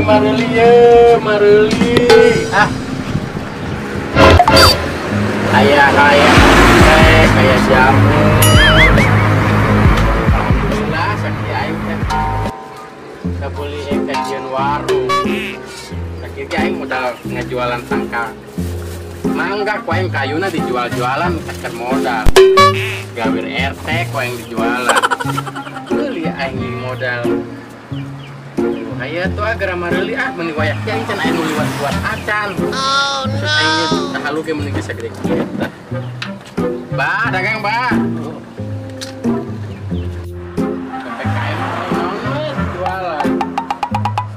Mareli ye, mareli. Ah. Ayah kaya teh, kaya jamu. Alhamdulillah sakti aing teh. Kabuli kajian warung. Sakti aing modal ngajualan tangkal. Mangga ku aing kayuna dijual-jualan caker modal. Gawir RT ku aing dijualan. Meuli aing modal. Aya tuh agar mareuli ah meuni wayah kieu aing can aya nu liwat-liwat acan. Oh no. Aing tah halu ge meuni geus sagede kieu tah. Bah, dagang, bah. PPKM naon we jualan.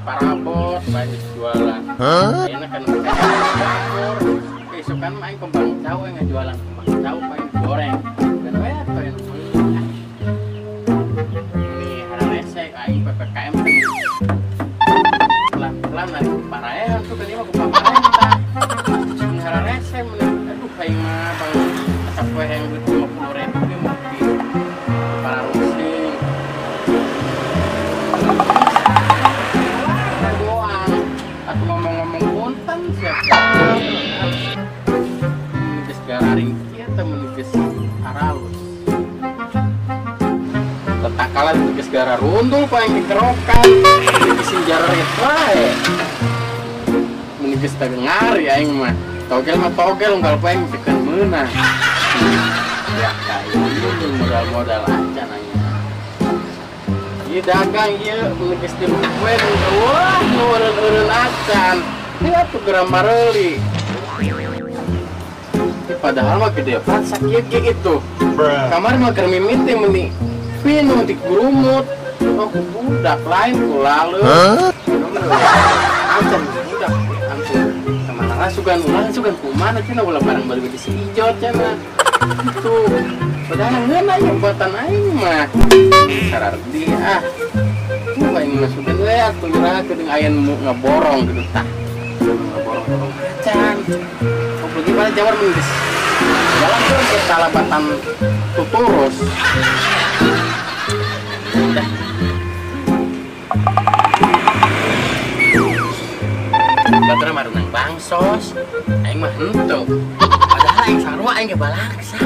Parabot bae jualan. Ayeuna kan dapur. Isukan mah aing kembang cau ngajualan kembang cau paling goreng. Dan we atuh yang meuli. Ini hararese aing PPKM pelan-pelan lagi paraehan tuh kan ieu mah ku pamarentah. Mun hararese mun aduh aing mah bang sapoe hayang duit 50.000 ge mun di pararusing. Doang. Atuh ngomong-ngomong punten siapa. Mun geus gararing kieu teh mun geus aralus. Tetakalan geus gara rundul paling dikerokan. Geus jararet wae. Mun geus teh ngari aing mah. Togel mah togel unggal poe aing teu meunang. Ya kayak modal-modal acan aing. Ieu dagang ieu mun geus tilu poe wah nu eureun-eureun acan. Ieu atuh geura mareuli. Padahal mah gede banget sakieu ge itu. Kamari mah keur mimiti meuni pinu di gurumut. Oh ku budak lain ku lalu. Acan budak ampun. Kemana sugan ulah sugan kumana cenah ulah barang bali di si ijo cenah. Itu padahal ngeunah nya buatan aing mah. Sarardi ah. Ku aing mah sugan we atuh nyerah geuning aya nu ngaborong gitu tah. Ngaborong-borong acan. Apalagi pada jawar mun geus jalan ke kalabatan tuturus. Udah. Batur mah renang bangsos, aing mah henteu. Padahal aing sarua aing ge balaksa.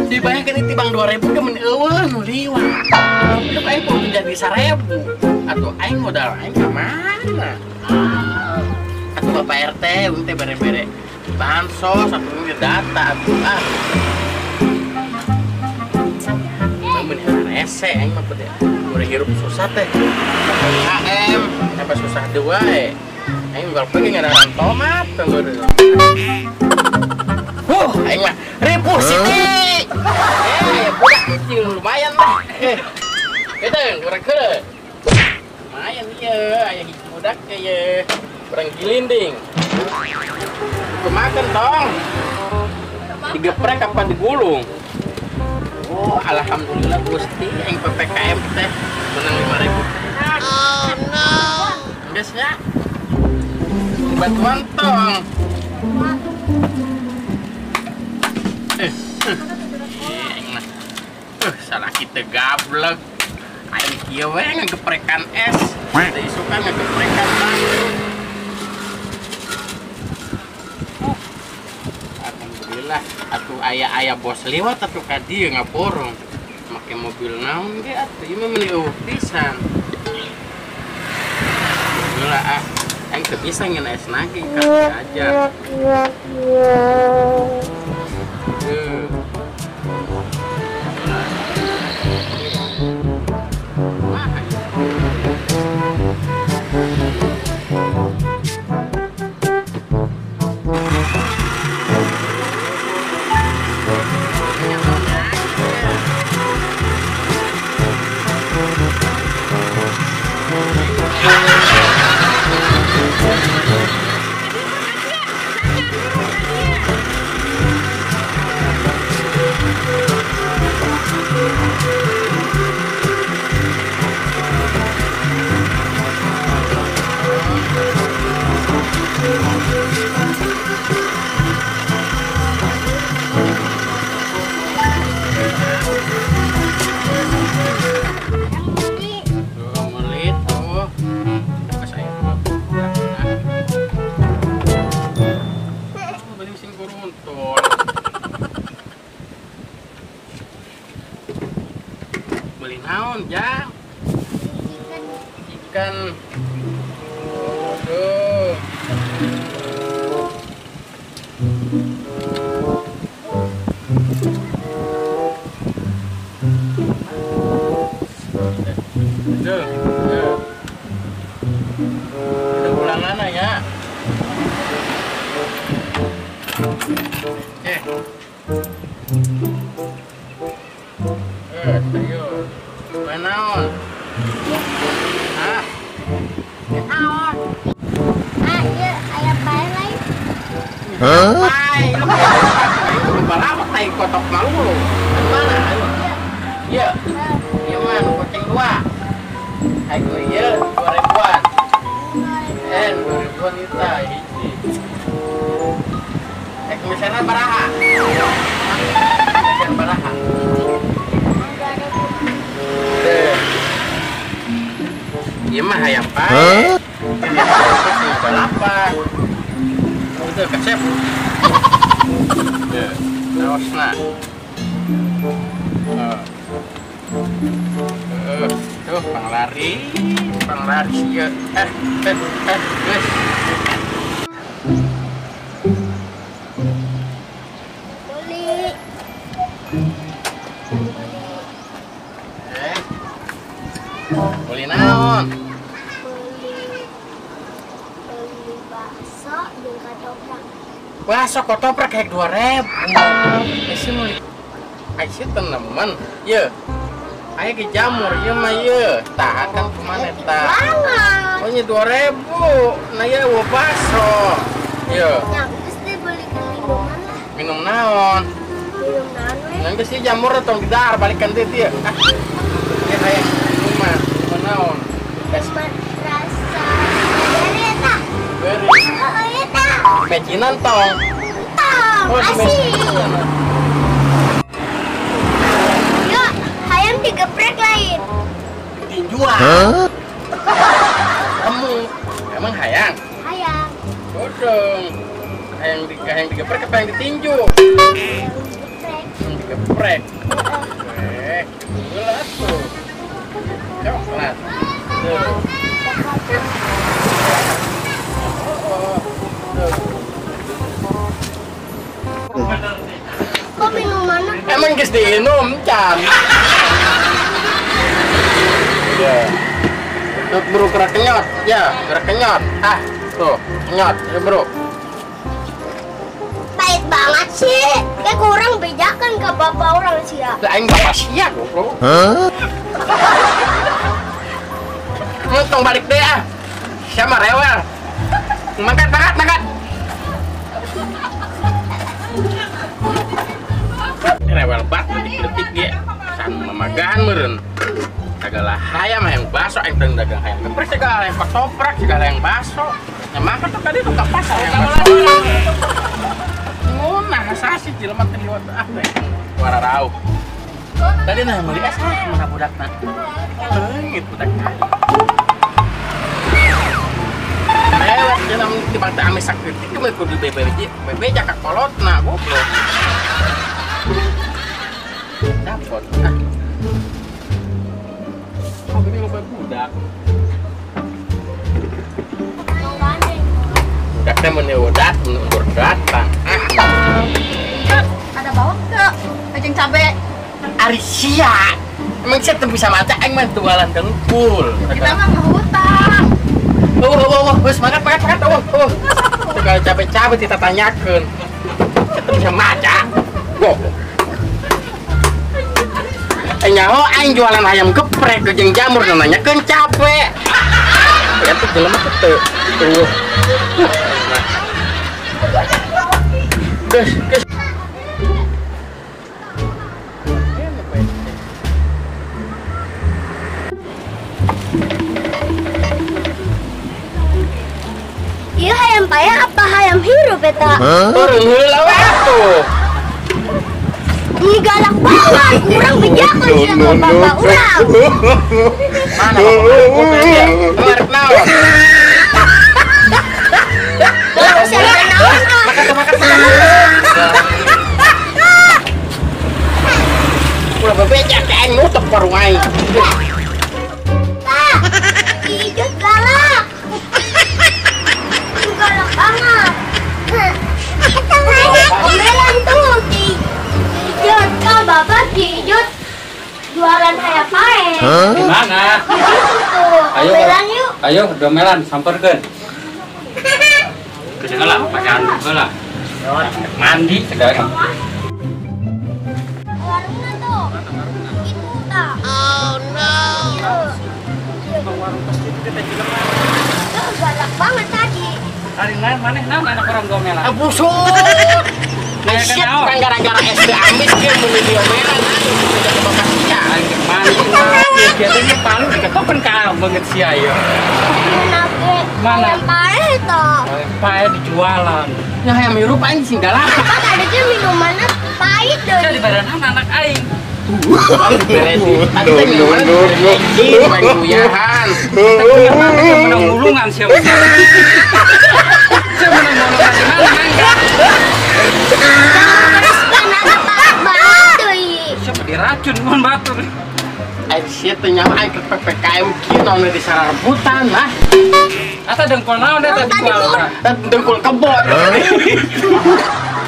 Dibayangkeun tibang 2000 ge mun eueuh nu liwat. Itu aing kudu jadi 1000. Atuh aing modal aing ka mana? Atuh Bapak RT mun teh bere-bere bansos atuh ge data atuh ah. Mun harese aing mah teh urang hirup susah teh. HM apa susah deui wae. Aing unggal poe ge ngadaran tomat teh. Huh, aing mah ripuh Siti. Budak kecil lumayan lah. Eta urang keuleuh. Lumayan ieu aya hiji budak ieu. Urang gilinding. Kemakan tong. Digeprek apa digulung? Oh, alhamdulillah Gusti aing PPKM teh menang 5.000. Oh no. Geus nya. Bantuan tong. Aing mah. Salah kita gablek. Aing kieu we ngageprekan es. Teu isukan ngageprekan batu. Alhamdulillah atuh aya-aya bos liwat atuh ka dieu ngaborong. Make mobil naon ge atuh ieu mah meuni eueuh pisan. Alhamdulillah ah aing teu bisa ngeun es nage ka aja. Beli naon, Jang? Ikan. Ikan. Aduh. Duh, duh. Udah pulangan ya. Ayo. Main naon? Hah? Naon? Ah, iya, ayam pae lain. Hah? Pae. Lu balawak tai kotok malu lu. Mana? Ayo. Iya. Iya mah nu koceng dua. Ayo ieu 2000-an. 2000-an eta hiji. Misalnya baraha. Misalnya baraha. Iya mah hayam pae. Balapan. Itu kasep. Terusna. Tuh panglari ieu. Geus. Beli. Beli naon? Beli bakso jeung ketoprak. Bakso ketoprak kayak 2000. Isi meuli. Ai tenemen. Ye. Aya ge jamur ieu mah ieu. Tah kan kumaha eta? Oh nya 2000. Nah ieu eueuh bakso. Ye. Nya geus dibelikeun minuman lah. Minum naon? Minum naon we? Nah geus jamur tong didahar balikan deui ieu. Ah. Ieu hayang minuman. Minuman naon? Es rasa beri eta. Beri. Heeh eta. Pecinan tong. Tong. Asin. Hayam digeprek lain. Ditinjuan. Huh? Kamu emang hayang? Hayang. Bodong. Hayang digeprek apa yang ditinju? Hayang digeprek. Yang digeprek. Gula tuh. Coklat. Tuh. Oh, tuh. Kok minumannya? Emang geus diinum, Cam. Ya. Tuh bro gerak kenyot, ya, gerak kenyot. Ah, tuh, kenyot, ya bro. Pahit banget sih. Kayak kurang bejakan ke bapak orang sih ya. Lah aing bapak sia, bro. Hah? Lu tong balik deh ah. Siapa rewel? Mangkat, mangkat, mangkat. Rewel banget detik-detik dia. San mamagaan meureun. Segala hayam hayang bakso, hayang dagang hayang geprek, segala hayang ketoprak, segala hayang bakso. Ya makan tuh tadi tuh ke pasar hayang bakso. Ngunah sasi jelema teh liwat ah teh. Suara rauh. Tadi nah meuli es ah mana budakna. Leungit budak tadi. Lewat jalan tibang teh ame saketik mah kudu bebeja, bebeja ka kolotna goblok. Dapot ah. Oh, ini lupa budak. Budak teh mun udat, mun ukur datang. Ada bawang teu? Kacang cabe. Ari sia. Emang sia teu bisa maca aing mah tualan dengkul. Kita mah ngehutang. Oh, geus mangkat, mangkat, mangkat. Oh. Segala cabe-cabe ditatanyakeun. Sia teu bisa maca. Goblok. Nyaho aing jualan ayam geprek jeung jamur nanyakeun cabe. Ya tuh jelema teh teu. Geus, geus. Ieu hayam payah apa hayam hirup eta? Turun heula we atuh. Ini galak banget, kurang bejakan sih sama bapak urang. Mana bapak urang? Merek naon? Bapak siapa naon? Makan, makan, makan. Ulah Bebeja ke aing nutup warung aing. Pak, Ijut galak. Galak banget. Omelan tuh si Ijut. Kalau bapak si Ijut jualan hayam pae. Di mana? Ayo, omelan yuk. Ayo, domelan samperkeun. Kedengar lah, pakai anduk lah. Mandi segala. Warungnya tuh. Itu tak. Oh no. Warung pasti itu kita jelema. Tuh galak banget tadi. Hari lain maneh naon anak orang gomelan. Busuk. Siap kan gara-gara SD amis ge mun diomelan aduh tidak kebakas sia. Mandi. Biasanya palu diketokeun ka banget sia ieu. Mana? Hayam pae toh. Pae dijualan. Ya hayam hirup aing sing galak. Pak ada ge minumannya pahit deh. Sia di badan anak aing. No, no, no, no. Kuyahan. Menang gulungan sia. Sia menang gulungan di mana mangga? Terus kenapa banget tuh? Siapa diracun mun batur. Aing sia teh nyawa aing ke PPKM kieu naon di sararebutan lah. Ata dengkul naon eta dijual? Dengkul kebon.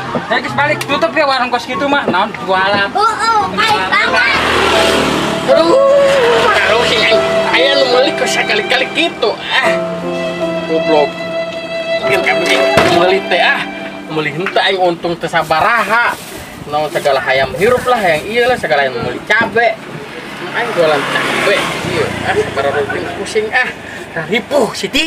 Saya geus balik tutup ya warung kos kitu mah naon jualan. Heeh, pahit banget. Aduh, harus aing aya nu meuli ke sakali-kali kitu ah. Goblok. Mungkin kabeh meuli teh ah. Meuli henteu aing untung teu sabaraha. Naon segala hayam hirup lah yang ieu lah segala yang meuli cabe. Aing jualan cabe ieu ah sabaraha pusing ah. Ripuh Siti.